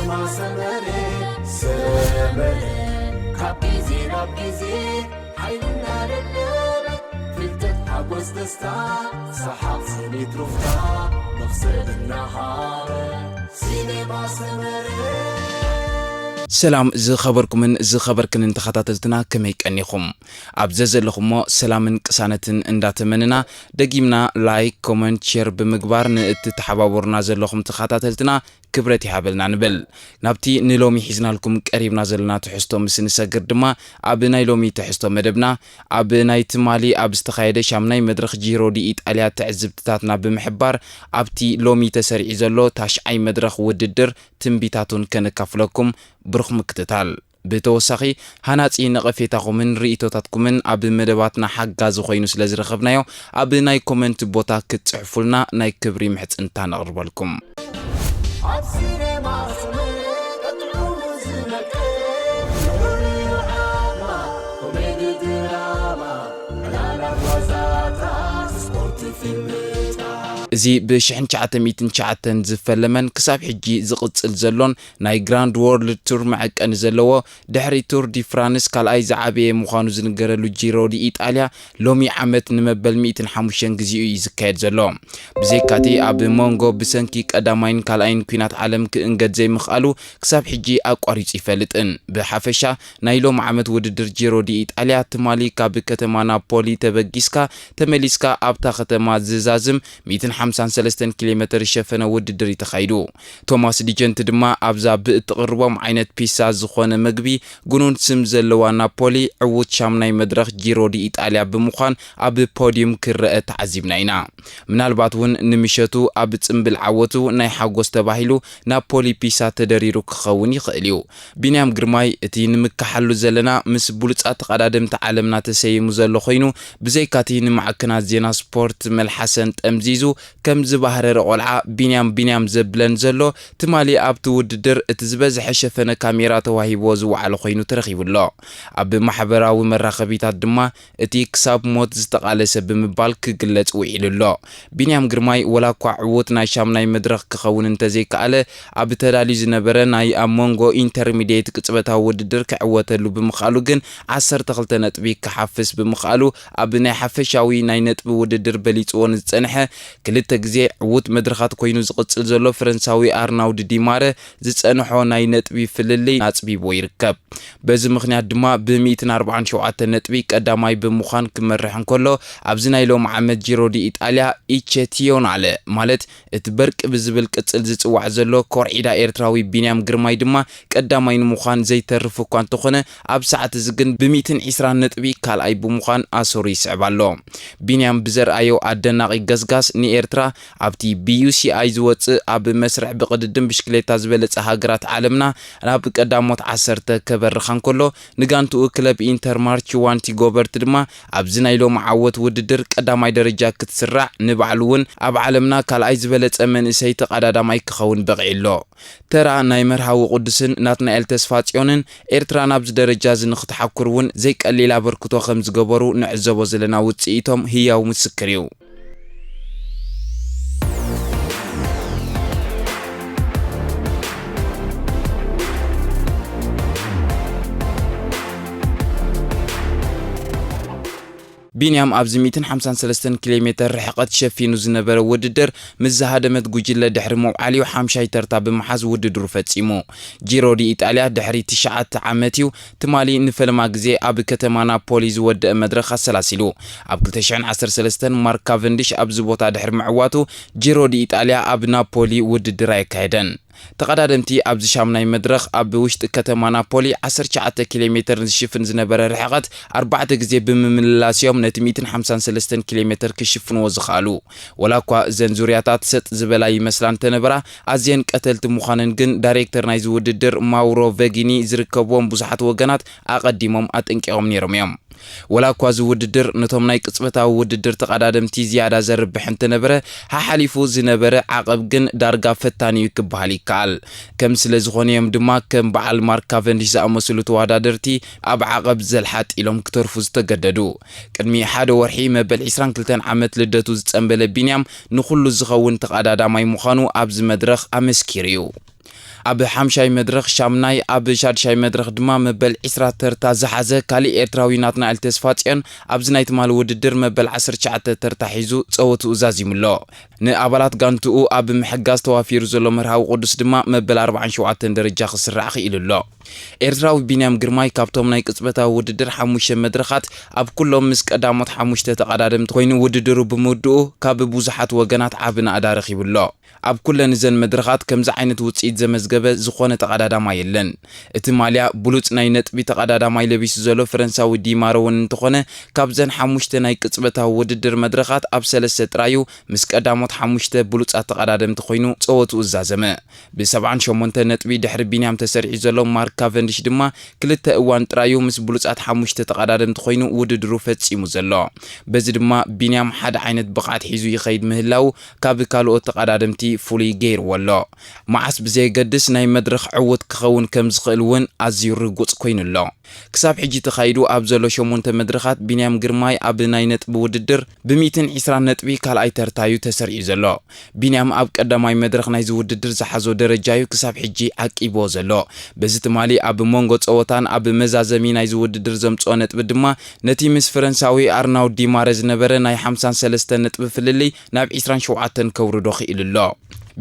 ሰመረ ሰመረ ካብ ግዜ ናብ ግዜ ሓይልና ደለበ ፍልጠት ሓጎስ ደስታ ሰሓቕ ስኒት ሩፍታ መኽሰብ እናሃበ ሲኔማ ሰመረ። ሰላም ዝኸበርኩምን ዝኸበርክንን ተኸታተልትና፣ ከመይ ቀኒኹም? ኣብ ዘዘለኹሞ ሰላምን ቅሳነትን እንዳተመንና፣ ደጊምና ላይክ፣ ኮመንት፣ ሼር ብምግባር ንእትተሓባበሩና ዘለኹም ተኸታተልትና ክብረት ይሃበልና ንብል። ናብቲ ንሎሚ ሒዝናልኩም ቀሪብና ዘለና ትሕዝቶ ምስ ንሰግር ድማ፣ ኣብ ናይ ሎሚ ትሕዝቶ መደብና፣ ኣብ ናይ ትማሊ ኣብ ዝተኻየደ ሻምናይ መድረኽ ጂሮ ዲ ኢጣልያ ትዕዝብትታትና ብምሕባር፣ ኣብቲ ሎሚ ተሰሪዑ ዘሎ ታሽዓይ መድረኽ ውድድር ትንቢታቱን ከነካፍለኩም። ብሩኽ ምክትታል። ብተወሳኺ፣ ሃናጺ ነቐፌታኹምን ርእይቶታትኩምን ኣብ መደባትና ሓጋዚ ኮይኑ ስለ ዝረኸብናዮ፣ ኣብ ናይ ኮመንት ቦታ ክትጽሕፉልና ናይ ክብሪ ምሕጽንታ ነቕርበልኩም። ኣብ ሲኔማ ሰመረ ቀጥዑ ዝነቀ ኮሜዲ ድራማ ዕላላት ዋዛታት ስፖርት ፊልምታት እዚ ብ ሽሕን ትሽዓተ ሚእትን ትሽዓተን ዝፈለመን ክሳብ ሕጂ ዝቕጽል ዘሎን ናይ ግራንድ ዎርልድ ቱር መዐቀኒ ዘለዎ፣ ድሕሪ ቱር ዲ ፍራንስ ካልኣይ ዝዓበየ ምዃኑ ዝንገረሉ ጂሮ ዲ ኢጣልያ፣ ሎሚ ዓመት ንመበል ሚእትን ሓሙሽተን ግዜኡ እዩ ዝካየድ ዘሎ። ብዘይካቲ ኣብ ሞንጎ ብሰንኪ ቀዳማይን ካልኣይን ኲናት ዓለም ክእንገድ ዘይምኽኣሉ ክሳብ ሕጂ ኣቋሪጹ ይፈልጥን። ብሓፈሻ ናይ ሎም ዓመት ውድድር ጂሮ ዲ ኢጣልያ ትማሊ ካብ ከተማ ናፖሊ ተበጊስካ ተመሊስካ ኣብታ ከተማ ዝዛዝም ሚእትን ሓምሳን ሰለስተን ኪሎ ሜተር ዝሸፈነ ውድድር እዩ ተኻይዱ። ቶማስ ዲጀንት ድማ ኣብዛ ብእትቕርቦም ዓይነት ፒሳ ዝኾነ መግቢ ግኑን ስም ዘለዋ ናፖሊ ዕዉት ሻምናይ መድረኽ ጂሮ ዲ ኢጣልያ ብምዃን ኣብ ፖዲዩም ክረአ ተዓዚብና ኢና። ምናልባት እውን ንምሸቱ ኣብ ጽምብል ዓወቱ ናይ ሓጎስ ተባሂሉ ናፖሊ ፒሳ ተደሪሩ ክኸውን ይኽእል እዩ። ቢንያም ግርማይ እቲ ንምከሓሉ ዘለና ምስ ብሉጻት ተቐዳደምቲ ዓለምና ተሰይሙ ዘሎ ኮይኑ፣ ብዘይካቲ ንማዕከናት ዜና ስፖርት መልሓሰን ጠምዚዙ ከም ዝባህረረ ቆልዓ ቢንያም ቢንያም ዘብለን ዘሎ፣ ትማሊ ኣብቲ ውድድር እቲ ዝበዝሐ ሸፈነ ካሜራ ተዋሂብዎ ዝወዓለ ኮይኑ ተረኺቡ ኣሎ። ኣብ ማሕበራዊ መራኸቢታት ድማ እቲ ክሳብ ሞት ዝተቓለሰ ብምባል ክግለጽ ውዒሉ ኣሎ። ቢንያም ግርማይ ወላ እኳ ዕዉት ናይ ሻምናይ መድረኽ ክኸውን እንተዘይከኣለ፣ ኣብ ተዳልዩ ዝነበረ ናይ ኣብ መንጎ ኢንተርሚድየት ቅጽበታዊ ውድድር ክዕወተሉ ብምኽኣሉ ግን ዓሰርተ ክልተ ነጥቢ ክሓፍስ ብምኽኣሉ ኣብ ናይ ሓፈሻዊ ናይ ነጥቢ ውድድር በሊጽዎ ንዝጸንሐ ክልተ ግዜ ዕዉት መድረኻት ኮይኑ ዝቕጽል ዘሎ ፈረንሳዊ ኣርናውድ ዲማረ ዝጸንሖ ናይ ነጥቢ ፍልልይ ኣጽቢብዎ ይርከብ። በዚ ምኽንያት ድማ ብ ሚእትን ኣርባዓን ሸውዓተን ነጥቢ ቀዳማይ ብምዃን ክመርሕ እንከሎ፣ ኣብዚ ናይ ሎም ዓመት ጂሮ ዲ ኢጣልያ ኢቼቲዮናለ ማለት እቲ በርቂ ብዝብል ቅጽል ዝጽዋዕ ዘሎ ኮርዒዳ ኤርትራዊ ቢንያም ግርማይ ድማ ቀዳማይ ንምዃን ዘይተርፍ እኳ እንተኾነ፣ ኣብ ሰዓት እዚ ግን ብ ሚእትን ዕስራን ነጥቢ ካልኣይ ብምዃን ኣሰሩ ይስዕብ ኣሎ። ቢንያም ብዘርኣዮ ኣደናቒ ገስጋስ ንኤርትራ ኣብቲ ብ ዩ ሲ ኣይ ዝወጽእ ኣብ መስርሕ ብቕድድም ብሽክሌታ ዝበለጸ ሃገራት ዓለምና ናብ ቀዳሞት ዓሰርተ ከበርኻ እንከሎ፣ ንጋንትኡ ክለብ ኢንተር ማርች ዋንቲ ጎበርት ድማ ኣብዚ ናይ ሎሚ ዓወት ውድድር ቀዳማይ ደረጃ ክትስራዕ፣ ንባዕሉ እውን ኣብ ዓለምና ካልኣይ ዝበለጸ መንእሰይ ተቐዳዳማይ ክኸውን በቒዑ ኣሎ። ተራ ናይ መርሃዊ ቅዱስን ናትናኤል ተስፋጽዮንን ኤርትራ ናብዚ ደረጃ እዚ ንክትሓኩር እውን ዘይቀሊል ኣበርክቶ ከም ዝገበሩ ንዕዘቦ ዘለና ውጽኢቶም ህያው ምስክር እዩ። ቢንያም ኣብዚ ሚእትን ሓምሳን ሰለስተን ኪሎ ሜተር ርሕቐት ሸፊኑ ዝነበረ ውድድር ምስ ዝሃደመት ጉጅለ ድሕሪ ምውዓል እዩ ሓምሻይ ተርታ ብምሓዝ ውድድሩ ፈጺሙ። ጂሮ ዲ ኢጣልያ ድሕሪ ትሽዓተ ዓመት እዩ ትማሊ ንፈለማ ግዜ ኣብ ከተማ ናፖሊ ዝወደአ መድረኽ ኣሰላሲሉ። ኣብ ክልተ ሽሕን ዓሰርተ ሰለስተን ማርክ ካቨንዲሽ ኣብዚ ቦታ ድሕሪ ምዕዋቱ ጂሮ ዲ ኢጣልያ ኣብ ናፖሊ ውድድር ኣየካየደን። ተቐዳደምቲ ኣብዚ ሻምናይ መድረኽ ኣብ ውሽጢ ከተማ ናፖሊ ዓሰርተ ትሽዓተ ኪሎ ሜተር ዝሽፍን ዝነበረ ርሕቐት ኣርባዕተ ግዜ ብምምልላስ እዮም ነቲ ሚእትን ሓምሳን ሰለስተን ኪሎ ሜተር ክሽፍንዎ ዝኸኣሉ። ወላ እኳ እዘን ዙርያታት ሰጥ ዝበላ ይመስላ እንተነበራ፣ ኣዝየን ቀተልቲ ምዃነን ግን ዳይሬክተር ናይዚ ውድድር ማውሮ ቨጊኒ ዝርከብዎም ብዙሓት ወገናት ኣቐዲሞም ኣጠንቂቖም ነይሮም እዮም። ወላ እኳ እዚ ውድድር ነቶም ናይ ቅጽበታዊ ውድድር ተቐዳደምቲ ዝያዳ ዘርብሕ እንተነበረ፣ ሓሓሊፉ ዝነበረ ዓቐብ ግን ዳርጋ ፈታኒ እዩ ክበሃል ይከኣል። ከም ስለ ዝኾነ እዮም ድማ ከም በዓል ማርክ ካቨንዲሽ ዝኣመሰሉ ተወዳደርቲ ኣብ ዓቐብ ዘልሓጥ ኢሎም ክተርፉ ዝተገደዱ። ቅድሚ ሓደ ወርሒ መበል ዕስራን ክልተን ዓመት ልደቱ ዝጸንበለ ቢንያም ንኹሉ ዝኸውን ተቐዳዳማይ ምዃኑ ኣብዚ መድረኽ ኣመስኪሩ እዩ። ኣብ ሓምሻይ መድረኽ ሻምናይ፣ ኣብ ሻድሻይ መድረኽ ድማ መበል ዕስራ ተርታ ዝሓዘ ካሊእ ኤርትራዊ ናትናኤል ተስፋጽዮን ኣብዚ ናይ ትማሊ ውድድር መበል ዓሰርተ ትሽዓተ ተርታ ሒዙ ጸወትኡ ዛዚሙ ኣሎ። ንኣባላት ጋንትኡ ኣብ ምሕጋዝ ተዋፊሩ ዘሎ መርሃዊ ቅዱስ ድማ መበል ኣርባዓን ሸውዓተን ደረጃ ክስራዕ ክኢሉ ኣሎ። ኤርትራዊ ቢንያም ግርማይ ካብቶም ናይ ቅጽበታዊ ውድድር ሓሙሽተ መድረኻት ኣብ ኩሎም ምስ ቀዳሞት ሓሙሽተ ተቐዳደምቲ ኮይኑ ውድድሩ ብምውድኡ ካብ ብዙሓት ወገናት ዓቢ ናእዳ ረኺቡ ኣሎ። ኣብ ኩለን እዘን መድረኻት ከምዚ ዓይነት ውጽኢት ዘመዝገበ ዝኾነ ተቐዳዳማይ የለን። እቲ ማልያ ብሉጽ ናይ ነጥቢ ተቐዳዳማይ ለቢሱ ዘሎ ፈረንሳዊ ዲማረ እውን እንተኾነ ካብዘን ሓሙሽተ ናይ ቅጽበታዊ ውድድር መድረኻት ኣብ ሰለስተ ጥራዩ ምስ ቀዳሞት ሓሙሽተ ብሉጻት ተቐዳደምቲ ኮይኑ ጸወትኡ ዝዛዘመ። ብ ሰብዓን ሸሞንተ ነጥቢ ድሕሪ ቢንያም ተሰሪዑ ዘሎ ማርክ ካቨንዲሽ ድማ ክልተ እዋን ጥራዩ ምስ ብሉጻት ሓሙሽተ ተቐዳደምቲ ኮይኑ ውድድሩ ፈጺሙ ዘሎ። በዚ ድማ ቢንያም ሓደ ዓይነት ብቕዓት ሒዙ ይኸይድ ምህላው ካብ ካልኦት ተቐዳደምቲ ፍሉይ ገይርዎ ኣሎ። መዓስ ብዘየገድስ ናይ መድረኽ ዕዉት ክኸውን ከም ዝኽእል እውን ኣዝዩ ርጉጽ ኮይኑ ኣሎ። ክሳብ ሕጂ ተኻይዱ ኣብ ዘሎ ሸሞንተ መድረኻት ቢንያም ግርማይ ኣብ ናይ ነጥቢ ውድድር ብ ሚእትን ዕስራን ነጥቢ ካልኣይ ተርታዩ ተሰሪዑ ዘሎ። ቢንያም ኣብ ቀዳማይ መድረኽ ናይዚ ውድድር ዝሓዞ ደረጃዩ ክሳብ ሕጂ ዓቂብዎ ዘሎ። በዚ ትማሊ ኣብ መንጎ ጸወታን ኣብ መዛዘሚ ናይዚ ውድድር ዘምጽኦ ነጥቢ ድማ ነቲ ምስ ፈረንሳዊ ኣርናውድ ዲማረ ዝነበረ ናይ ሓምሳን ሰለስተን ነጥቢ ፍልልይ ናብ ዕስራን ሸውዓተን ከውርዶ ክኢሉ ኣሎ።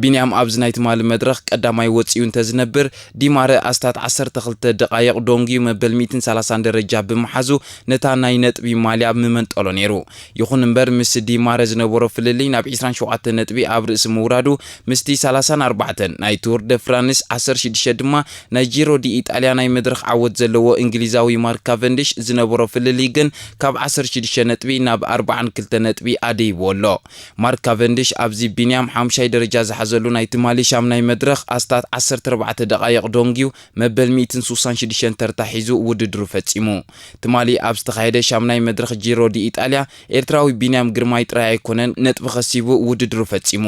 ቢንያም ኣብዚ ናይ ትማሊ መድረኽ ቀዳማይ ወጺኡ እንተዝነብር፣ ዲማረ ኣስታት ዓሰርተ ክልተ ደቓይቕ ዶንጊዩ መበል ሚእትን ሰላሳን ደረጃ ብምሓዙ ነታ ናይ ነጥቢ ማልያ ምመንጠሎ ነይሩ። ይኹን እምበር፣ ምስ ዲማረ ዝነበሮ ፍልልይ ናብ ዕስራን ሸውዓተን ነጥቢ ኣብ ርእሲ ምውራዱ፣ ምስቲ ሰላሳን ኣርባዕተን ናይ ቱር ደ ፍራንስ፣ ዓሰርተ ሽዱሽተ ድማ ናይ ጂሮ ዲ ኢጣልያ ናይ መድረኽ ዓወት ዘለዎ እንግሊዛዊ ማርክ ካቨንዲሽ ዝነበሮ ፍልልይ ግን ካብ ዓሰርተ ሽዱሽተ ነጥቢ ናብ ኣርባዓን ክልተ ነጥቢ ኣደይብዎ ኣሎ። ማርክ ካቨንዲሽ ኣብዚ ቢንያም ሓምሻይ ደረጃ ዝሓዘሉ ናይ ትማሊ ሻምናይ መድረኽ ኣስታት ዓሰርተ ኣርባዕተ ደቓይቕ ዶንጊዩ መበል ሚእትን ሱሳን ሽዱሽተን ተርታ ሒዙ ውድድሩ ፈጺሙ። ትማሊ ኣብ ዝተኻየደ ሻምናይ መድረኽ ጂሮ ዲ ኢጣልያ ኤርትራዊ ቢንያም ግርማይ ጥራይ ኣይኮነን ነጥቢ ከሲቡ ውድድሩ ፈጺሙ።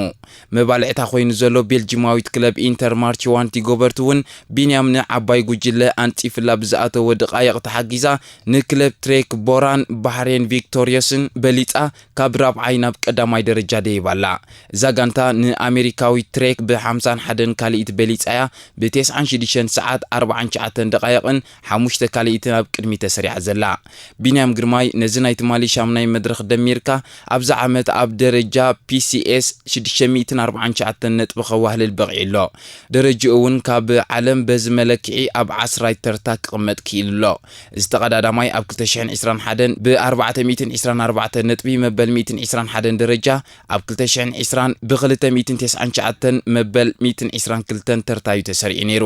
መባልዕታ ኮይኑ ዘሎ ቤልጂማዊት ክለብ ኢንተር ማርች ዋን ሪጎበርት እውን ቢንያም ንዓባይ ጉጅለ ኣንጺፍላ ብዝኣተወ ደቓይቕ ተሓጊዛ ንክለብ ትሬክ ቦራን ባህሬን ቪክቶሪዮስን በሊጻ ካብ ራብዓይ ናብ ቀዳማይ ደረጃ ደይባ ኣላ። እዛ ጋንታ ንኣሜሪካዊት ትሬክ ብ ሓምሳን ሓደን ካልኢት በሊጻ እያ ብ ተስዓን ሽዱሽተን ሰዓት ኣርባዓን ትሽዓተን ደቓይቕን ሓሙሽተ ካልኢትን ኣብ ቅድሚት ተሰሪዓ ዘላ። ቢንያም ግርማይ ነዚ ናይ ትማሊ ሻምናይ መድረኽ ደሚርካ ኣብዚ ዓመት ኣብ ደረጃ ፒ ሲ ኤስ ሽዱሽተ ሚእትን ኣርባዓን ትሽዓተን ነጥቢ ከዋህልል በቒዑ ኣሎ። ደረጃኡ እውን ካብ ዓለም በዚ መለክዒ ኣብ ዓስራይ ተርታ ክቕመጥ ክኢሉ ኣሎ። እዚ ተቐዳዳማይ ኣብ ክልተ ሽሕን ዕስራን ሓደን ብ ኣርባዕተ ሚእትን ዕስራን ኣርባዕተን ነጥቢ መበል ሚእትን ዕስራን ሓደን ደረጃ፣ ኣብ ክልተ ሽሕን ዕስራን ብ ክልተ ሚእትን ተስዓን ትሽዓተን መበል ሚእትን ዕስራን ክልተን ተርታዩ ተሰሪዑ ነይሩ።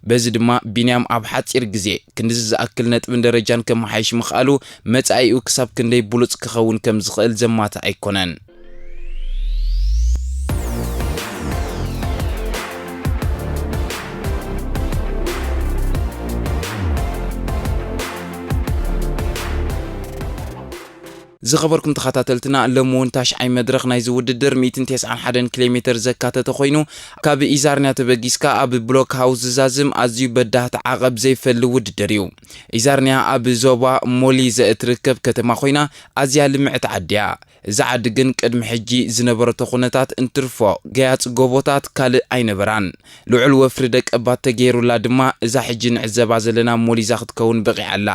በዚ ድማ ቢንያም ኣብ ሓጺር ግዜ ክንድዚ ዝኣክል ነጥብን ደረጃን ከመሓይሽ ምኽኣሉ መጻኢኡ ክሳብ ክንደይ ብሉጽ ክኸውን ከም ዝኽእል ዘማትእ ኣይኮነን። ዝኸበርኩም ተኸታተልትና፣ ሎሚ እውን ታሽዓይ መድረኽ ናይዚ ውድድር ሚእትን ተስዓን ሓደን ኪሎ ሜተር ዘካተተ ኮይኑ፣ ካብ ኢዛርንያ ተበጊስካ ኣብ ብሎክ ሃውስ ዝዛዝም ኣዝዩ በዳህቲ ዓቐብ ዘይፈሊ ውድድር እዩ። ኢዛርንያ ኣብ ዞባ ሞሊዘ እትርከብ ከተማ ኮይና፣ ኣዝያ ልምዕቲ ዓዲ እያ። እዛ ዓዲ ግን ቅድሚ ሕጂ ዝነበረቶ ኩነታት እንትርፎ ገያጽ ጎቦታት ካልእ ኣይነበራን። ልዑል ወፍሪ ደቀባት ተገይሩላ ድማ እዛ ሕጂ ንዕዘባ ዘለና ሞሊዛ ክትከውን በቒዓ ኣላ።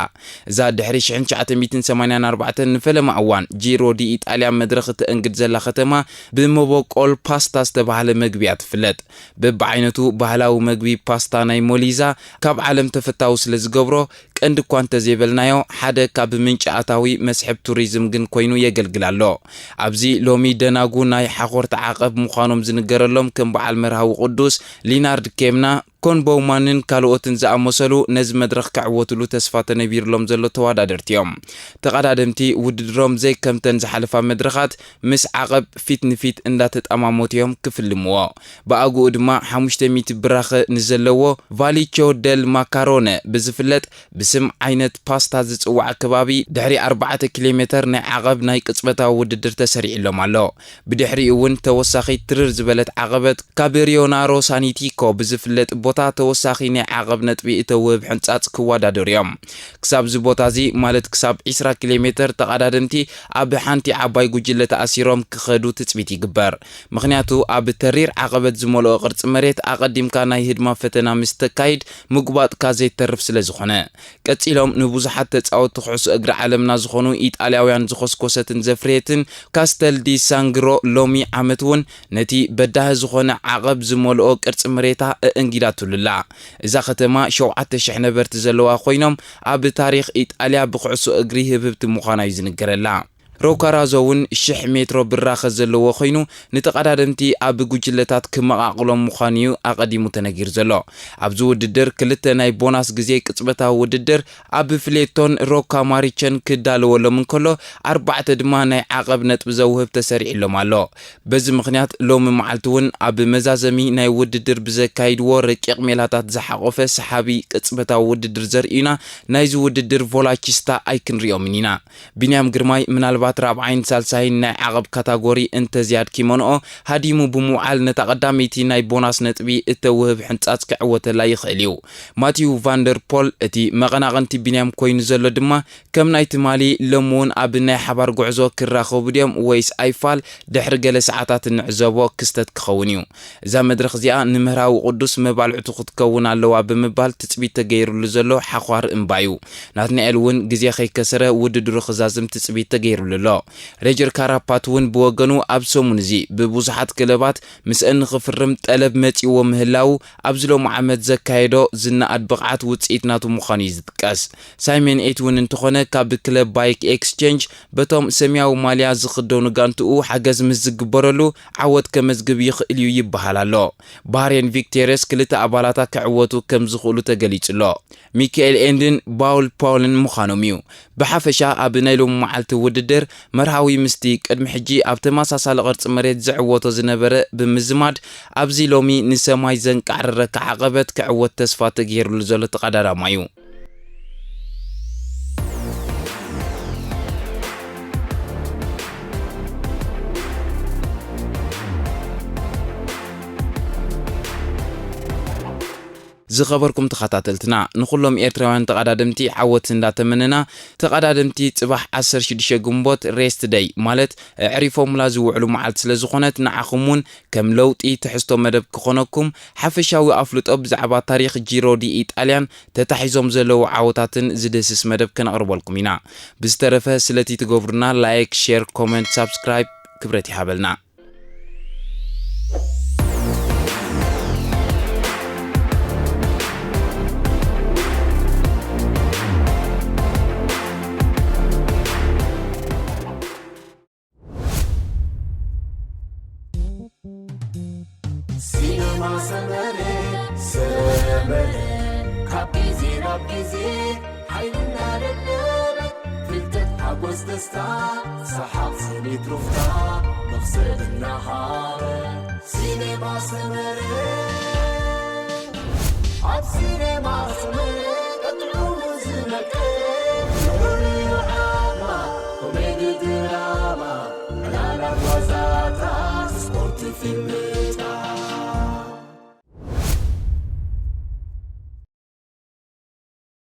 እዛ ድሕሪ ሽሕን ትሽዓተ ሚእትን ሰማንያን ኣርባዕተን ንፈለማ እዋን ጂሮ ዲ ኢጣልያ መድረኽ እተእንግድ ዘላ ከተማ ብመበቆል ፓስታ ዝተባህለ መግቢ እያ ትፍለጥ። በብዓይነቱ ባህላዊ መግቢ ፓስታ ናይ ሞሊዛ ካብ ዓለም ተፈታዊ ስለ ዝገብሮ ቀንዲ እኳ እንተዘይበልናዮ፣ ሓደ ካብ ምንጪ ኣታዊ መስሕብ ቱሪዝም ግን ኮይኑ የገልግል ኣሎ። ኣብዚ ሎሚ ደናጉ ናይ ሓኾርቲ ዓቐብ ምዃኖም ዝንገረሎም ከም በዓል መርሃዊ ቅዱስ ሊናርድ ኬምና፣ ኮን ቦውማንን ካልኦትን ዝኣመሰሉ ነዚ መድረኽ ክዕወትሉ ተስፋ ተነቢርሎም ዘሎ ተወዳደርቲ እዮም። ተቐዳደምቲ ውድድሮም ዘይከምተን ዝሓለፋ መድረኻት ምስ ዓቐብ ፊት ንፊት እንዳተጠማመቱ እዮም ክፍልምዎ። ብኣግኡ ድማ ሓሙሽተ ሚእቲ ብራኸ ንዘለዎ ቫሊቾ ደል ማካሮነ ብዝፍለጥ፣ ብሰ ስም ዓይነት ፓስታ ዝጽዋዕ ከባቢ ድሕሪ ኣርባዕተ ኪሎ ሜተር ናይ ዓቐብ ናይ ቅጽበታዊ ውድድር ተሰሪዕሎም ኣሎ። ብድሕሪኡ እውን ተወሳኺ ትርር ዝበለት ዓቐበት ካብ ሪዮናሮ ሳኒቲኮ ብዝፍለጥ ቦታ ተወሳኺ ናይ ዓቐብ ነጥቢ እተውህብ ሕንጻጽ ክወዳደሩ እዮም። ክሳብ እዚ ቦታ እዚ፣ ማለት ክሳብ ዕስራ ኪሎ ሜተር፣ ተቐዳደምቲ ኣብ ሓንቲ ዓባይ ጉጅለ ተኣሲሮም ክኸዱ ትጽቢት ይግበር። ምኽንያቱ ኣብ ተሪር ዓቐበት ዝመልኦ ቅርጺ መሬት ኣቐዲምካ ናይ ህድማ ፈተና ምስ ተካይድ ምጉባጥካ ዘይተርፍ ስለ ዝኾነ። ቀጺሎም ንብዙሓት ተጻወትቲ ኩዕሶ እግሪ ዓለምና ዝኾኑ ኢጣልያውያን ዝኾስኮሰትን ዘፍረየትን ካስተል ዲ ሳንግሮ ሎሚ ዓመት እውን ነቲ በዳሂ ዝኾነ ዓቐብ ዝመልኦ ቅርጺ መሬታ እእንጊዳትሉላ። እዛ ከተማ ሸውዓተ ሽሕ ነበርቲ ዘለዋ ኮይኖም ኣብ ታሪኽ ኢጣልያ ብኩዕሶ እግሪ ህብህብቲ ምዃና እዩ ዝንገረላ። ሮካራዞ እውን ሽሕ ሜትሮ ብራኸ ዘለዎ ኮይኑ ንተቐዳደምቲ ኣብ ጉጅለታት ክመቓቕሎም ምዃኑ እዩ ኣቐዲሙ ተነጊሩ ዘሎ። ኣብዚ ውድድር ክልተ ናይ ቦናስ ግዜ ቅጽበታዊ ውድድር ኣብ ፍሌቶን ሮካ ማሪቸን ክዳለወሎም እንከሎ ኣርባዕተ ድማ ናይ ዓቐብ ነጥቢ ዘውህብ ተሰሪዕሎም ኣሎ። በዚ ምኽንያት ሎሚ መዓልቲ እውን ኣብ መዛዘሚ ናይ ውድድር ብዘካይድዎ ረቂቕ ሜላታት ዝሓቖፈ ሰሓቢ ቅጽበታዊ ውድድር ዘርእዩና ናይዚ ውድድር ቮላቺስታ ኣይክንሪኦምን ኢና። ቢንያም ግርማይ ምናልባት ራብዓይን ሳልሳይን ናይ ዓቐብ ካታጎሪ እንተዝያድ ኪመንኦ ሃዲሙ ብምውዓል ነታ ቀዳመይቲ ናይ ቦናስ ነጥቢ እተውህብ ሕንጻጽ ክዕወተላ ይኽእል እዩ። ማቲው ቫንደር ፖል እቲ መቐናቕንቲ ቢንያም ኮይኑ ዘሎ ድማ ከም ናይ ትማሊ ሎሚ እውን ኣብ ናይ ሓባር ጉዕዞ ክራኸቡ ድዮም ወይስ ኣይፋል ድሕሪ ገለ ሰዓታት እንዕዘቦ ክስተት ክኸውን እዩ። እዛ መድረኽ እዚኣ ንምህራዊ ቅዱስ መባልዕቱ ክትከውን ኣለዋ ብምባል ትጽቢት ተገይሩሉ ዘሎ ሓዃር እምባ እዩ። ናትናኤል እውን ግዜ ከይከሰረ ውድድሩ ክዛዝም ትጽቢት ተገይሩሉ ኣሎ። ሬጀር ካራፓት እውን ብወገኑ ኣብ ሰሙን እዚ ብብዙሓት ክለባት ምስአን ንኽፍርም ጠለብ መጺእዎ ምህላዉ ኣብዚ ሎሚ ዓመት ዘካየዶ ዝነኣድ ብቕዓት ውጽኢት ናቱ ምዃኑ እዩ ዝጥቀስ። ሳይመን ኤት እውን እንተኾነ ካብ ክለብ ባይክ ኤክስቼንጅ በቶም ሰማያዊ ማልያ ዝኽደኑ ጋንትኡ ሓገዝ ምስ ዝግበረሉ ዓወት ከመዝግብ ይኽእል እዩ ይበሃል ኣሎ። ባህሬን ቪክቴርየስ ክልተ ኣባላታ ክዕወቱ ከም ዝኽእሉ ተገሊጹ ኣሎ። ሚካኤል ኤንድን ባውል ፓውልን ምዃኖም እዩ። ብሓፈሻ ኣብ ናይ ሎሚ መዓልቲ ውድድር መርሃዊ ምስቲ ቅድሚ ሕጂ ኣብ ተመሳሳሊ ቅርጺ መሬት ዝዕወቶ ዝነበረ ብምዝማድ ኣብዚ ሎሚ ንሰማይ ዘንቃዕረረካ ዓቐበት ክዕወት ተስፋ ተገይሩሉ ዘሎ ተቐዳዳማይ እዩ። ዝኸበርኩም ተኸታተልትና፣ ንኹሎም ኤርትራውያን ተቐዳደምቲ ዓወት እንዳተመነና፣ ተቐዳደምቲ ጽባሕ ዓሰርተ ሽዱሽተ ግንቦት ሬስት ደይ፣ ማለት ኣዕሪፎምላ ዝውዕሉ መዓልቲ ስለ ዝኾነት፣ ንዓኹም እውን ከም ለውጢ ትሕዝቶ መደብ ክኾነኩም፣ ሓፈሻዊ ኣፍልጦ ብዛዕባ ታሪኽ ጂሮ ዲ ኢጣልያን ተታሒዞም ዘለዉ ዓወታትን ዝድህስስ መደብ ከነቕርበልኩም ኢና። ብዝተረፈ ስለቲ ትገብሩና ላይክ፣ ሼር፣ ኮመንት፣ ሳብስክራይብ ክብረት ይሃበልና። ሲነማ ሰመረ፣ ሰመረ፣ ካብ ግዜ ናብ ግዜ ሓይሉ እናደለበ፣ ፍልጠት፣ ሓጎስ፣ ደስታ፣ ሰሓቕ፣ ስኒት፣ ሩፍታ፣ መኽሰብ እናሃበ። ሲነማ ሰመረ፣ ኣብ ሲነማ ሰመረ፣ ጥዑሙ ዝመቀ፣ ፍሉይ ዓማ፣ ኮሜዲ፣ ድራማ፣ ዕላላት፣ ዋዛታት፣ ስፖርት፣ ፊልም፣